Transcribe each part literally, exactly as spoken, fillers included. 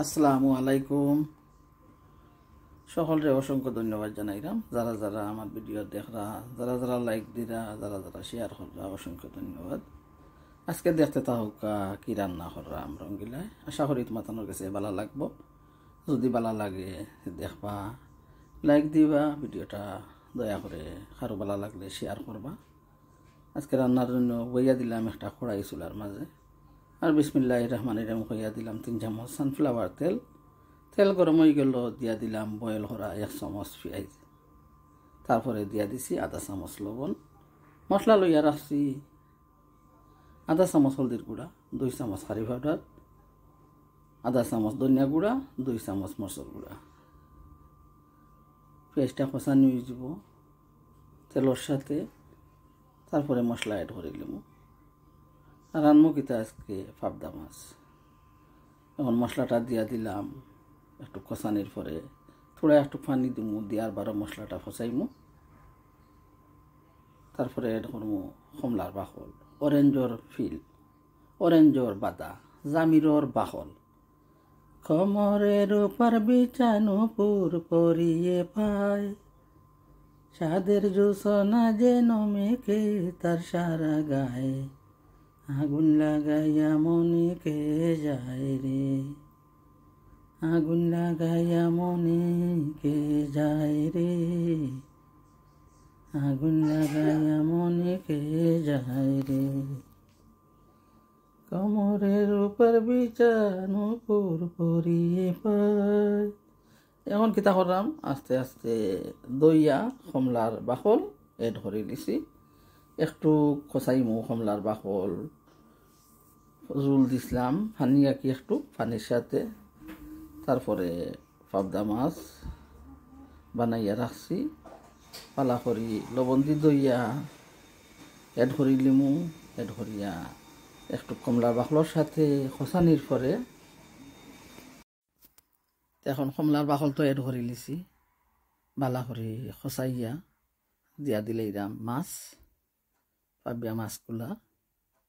আসসালামু আলাইকুম। সকলরে অসংখ্য ধন্যবাদ জানাইরাম, যারা যারা আমার ভিডিও দেখরা, যারা যারা লাইক দিরা, যারা যারা শেয়ার কররা, অসংখ্য ধন্যবাদ। আজকে দেখতে থাকুক্কা কি রান্না কররাম রঙ্গিলায়। আশা করি তোমার তানোর গেছে ভালা লাগবো। যদি ভালা লাগে দেখবা, লাইক দিবা, ভিডিওটা দয়া করে কারো ভালা লাগলে শেয়ার করবা। আজকে রান্নার জন্য বইয়া দিলাম একটা কড়াই চুলার মাঝে, আর বিসমিল্লাহির রহমানির রহিম কইয়া দিলাম তিন চামচ সানফ্লাওয়ার তেল। তেল গরম অইগেলো, দিয়া দিলাম বয়েল করা এক চামচ পিয়াইজ, তারপরে দিয়া দিছি আধা চামচ লবণ। মশলা লইয়া রাখছি আধা চামচ হলদির গুঁড়া, দুই চামচ কারি পাউডার, আধা চামচ ধনিয়া গুঁড়া, দুই চামচ মরচর গুঁড়া। পিয়াইজটা কষানি অইযিবো তেলর সাথে, তারপরে মশলা অ্যাড করিলিমু। আর রানমু কিতা আজকে পাবদা মাছ। এখন মশলাটা দিয়া দিলাম, একটু কষানির পরে থুড়া একটু পানি দিমু, দিয়ার বারো মশলাটা কষাইমু। তারপরে অ্যাড করমু কমলার বাকল, অরেঞ্জর পিল, অরেঞ্জর বাদা, জামিরর বাকল। কমরে রূপার বিছানো পুর পরিয়ে পায়, চাঁদের জোছনা যেন মেখে তার সারা গায়ে। আগুন লাগাইয়া মনে কে যায় রে, আগুন লাগাইয়া মনে কে যায় রে, আগুন লাগাইয়া মনে কে যায় রে। কমরে রূপার বিছানো পুর পরিয়ে পায়। এখন কিতা করলাম, আস্তে আস্তে দইয়া কমলার বাকল অ্যাড করি দিছি। একটু কষাইমু কমলার বাকল, জুল দিছলাম পানি আকি একটু পানির সাথে। তারপরে পাবদা মাছ বানাইয়া রাখছি, ভালা করি লবণ দি দইয়া অ্যাড করিলিমু। অ্যাড করিয়া একটু কমলার বাকলর সাথে কষানির পরে, তে এখন কমলার বাকল তো অ্যাড করিলিছি, ভালা করি কষাইয়া দিয়া দিলাইরাম মাছ, পাবিয়া মাছগুলা,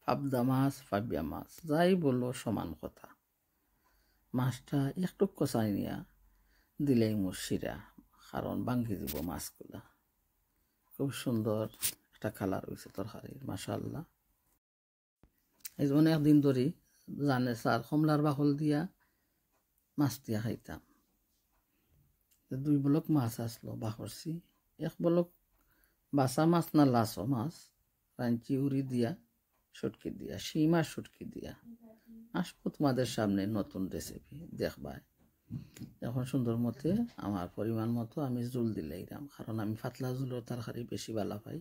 পাবদা মাছ, পাবিয়া মাছ, যাই বলো সমান কথা। মাছটা একটু কষাই নিয়া দিলাইমু শিরা, কারণ ভাঙ্গি দিব মাছগুলা। খুব সুন্দর একটা কালার অইছে তরকারির, মাশাআল্লাহ। এই যে অনেক দিন ধরি জানে স্যার কমলার বাকল দিয়া মাছ দিয়া খাইতাম। তো দুই বলক মাছ আসলো, বাকরছি। এক বলক বাসা মাছ না লাসো মাছ, রাঞ্চি উরি দিয়া, শুটকি দিয়া, শিম আর শুটকি দিয়া। আসবো তোমাদের সামনে নতুন রেসিপি, দেখবায়। এখন সুন্দর মতে আমার পরিমাণ মতো আমি জুল দিলাইরাম, কারণ আমি পাতলা জুলর তরকারি বেশি ভালা পাই।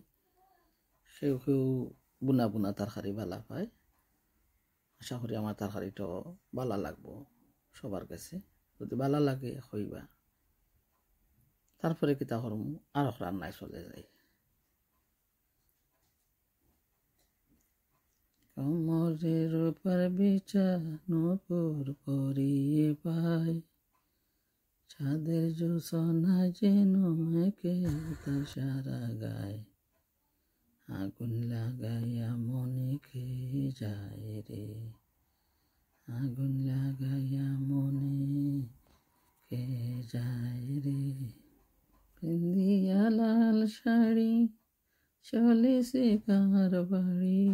কেউ কেউ বুনা বুনা তরকারি ভালা পায়। আশা করি আমার তরকারিটাও ভালা লাগবো সবার কাছে। যদি ভালা লাগে কইবা। তারপরে কিতা করমু, আর এক রান্নায় চলে যাই। কমরে রূপার বিছানো পুর পরিয়ে পায়, চাঁদের জোছনা যেন মেখে তার সারা গায়ে। আগুন লাগাইয়া মনে কে যায় রে, আগুন লাগাইয়া মনে কে যায় রে। পিন্দিয়া লাল শাড়ি চলেছে কার বাড়ি,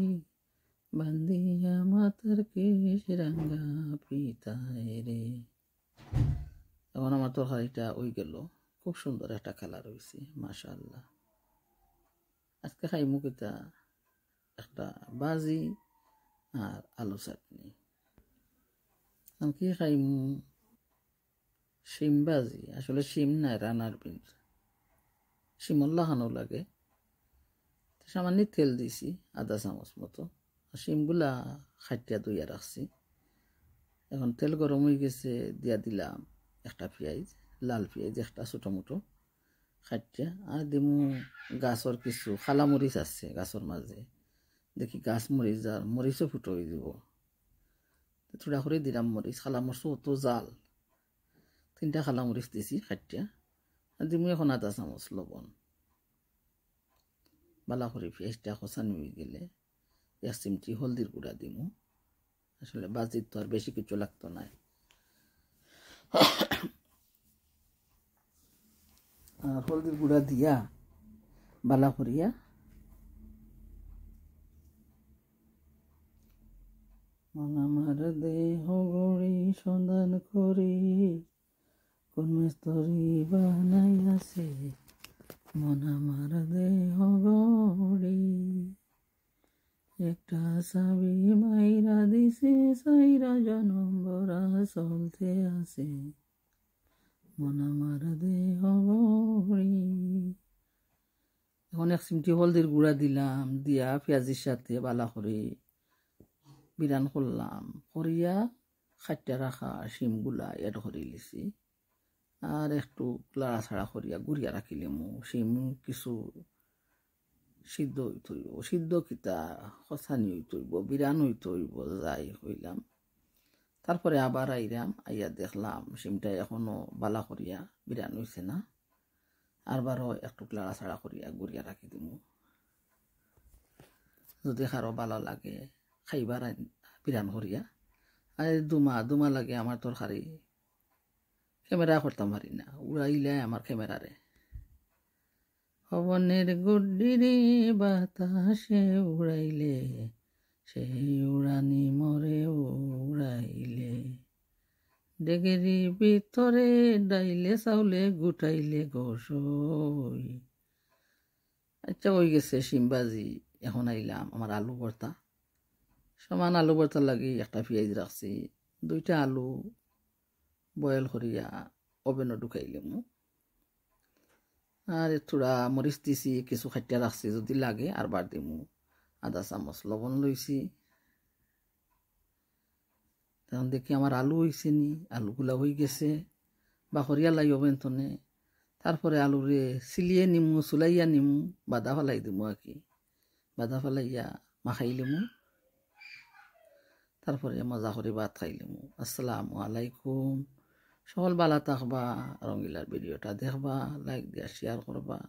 বান্দিয়া মাথার কেশ রাঙা পিতায় রে। এখন আমার তরকারিটা অইগেলো, খুব সুন্দর একটা কালার অইছে, মাশাআল্লাহ। আজকে খাইমু কিতা, একটা ভাজি আর আলু চাটনি। আর কি খাইমু, শিম ভাজি, আসলে শিম নায়, রানার বিনস। শিমর লাখানও লাগে। সামান্য তেল দিছি আধা চামচ মতো। আর শিমগুলা কাটিয়া ধইয়া রাখছি। এখন তেল গরম অইগেছে, দিয়া দিলাম একটা পিয়াইজ, লাল পিয়াইজ একটা ছোটো মোটো কাটিয়া। আর দিমু গাছর কিছু কালা মরিচ আছে গাছর মাঝে, দেখি গাছ মরিচ যার মরিচও ফুটো অইযিবো। তো থুড়া করি দিলাম মরিচ, কালা মরিচ অত জাল। তিনটা কালা মরিচ দিছি কাটিয়া। আর দিমু এখন আধা চামচ লবণ। ভালা করি পিয়াইজটা কষানি অইগেলে এক চিমটি হলদির গুঁড়া দিমু। আসলে ভাজিত তো আর বেশি কিছু লাগতো নায়। আর হলদির গুঁড়া দিয়া বালা করিয়া মন আমার দেহ গড়ি সন্ধান করি, কোন মিস্ত্রি বানাই আছে মন আমার দেহ গড়ি। একটা চাবি মাইরা দিছে, চাইরা জনম ভরা চলতে আছে মন আমার দেহ গড়ি। এখন এক চিমটি হলদির গুঁড়া দিলাম, দিয়া পিঁয়াজির সাথে বালা করি বিরান করলাম, করিয়া কাটিয়া রাখা শিমগুলা add করি লিছি। আর একটু লাড়াচাড়া করিয়া গুড়িয়া রাখিলিমু। শিম কিছু সিদ্ধ অইতে অইবো, সিদ্ধ কিতা কষানি অইতে অইবো, বিরান অইতে অইবো, যাই কইলাম। তারপরে আবার আইরাম, আইয়া দেখলাম শিমটা এখনো বালা করিয়া বিরান অইছে না। আরবারও একটু লাড়াচাড়া করিয়া গুড়িয়া রাখি দিমু। যদি কারো বালা লাগে খাইবার আইন-, বিরান করিয়া। আর দুমা, দুমা লাগে আমার তরকারি। ক্যামেরা করতাম পারি না, উড়াইলে আমার ক্যামেরারে। পবনের গুড্ডিরে বাতাসে উড়াইলে, সেই উড়ানি মরে উড়াইলে। ডেগেরি ভিতরে ডাইলে চাউলে গুটাইলে গোসই। আচ্ছা, অই গেছে শিমবাজি। এখন আইলাম আমার আলু ভর্তা। সমান আলু ভর্তা লাগি একটা পিঁয়াজ রাখছি, দুইটা আলু boil করিয়া ওভেনো ঢুকাইলিমু। আর থুড়া মরিচ দিছি, কিছু কাটিয়া রাখছি, যদি লাগে আরবার দিমু। আধা চামচ লবণ লইছি। তখন দেখি আমার আলু অইছে নি, আলুগুলা অই গেছে, বাকরিয়া লাই ওভেন তনে। তারপরে আলুরে ছিলিয়ে নিমু, চুলাইয়া নিমু, বাদা ফালাই দিমু আর কি। বাদা ফালাইয়া মাখাইলিমু, তারপরে মজা করি ভাত খাইলিমু। আসসালামু আলাইকুম। সকল বালা থাকবা, রঙ্গিলার ভিডিওটা দেখবা, like দিয়া share করবা।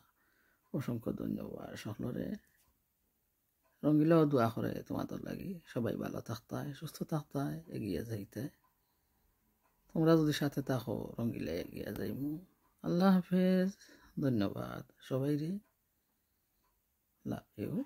অসংখ্য ধন্যবাদ সকলরে। রঙ্গিলাও দোয়া করে তোমাদের লাগি। সবাই বালা থাকতায়, সুস্থ থাকতায়, এগিয়ে যাইতায়। তোমরা যদি সাথে থাকো, রঙ্গিলা এগিয়ে যাইমু। আল্লাহ হাফেজ, ধন্যবাদ সবাইরে, love you।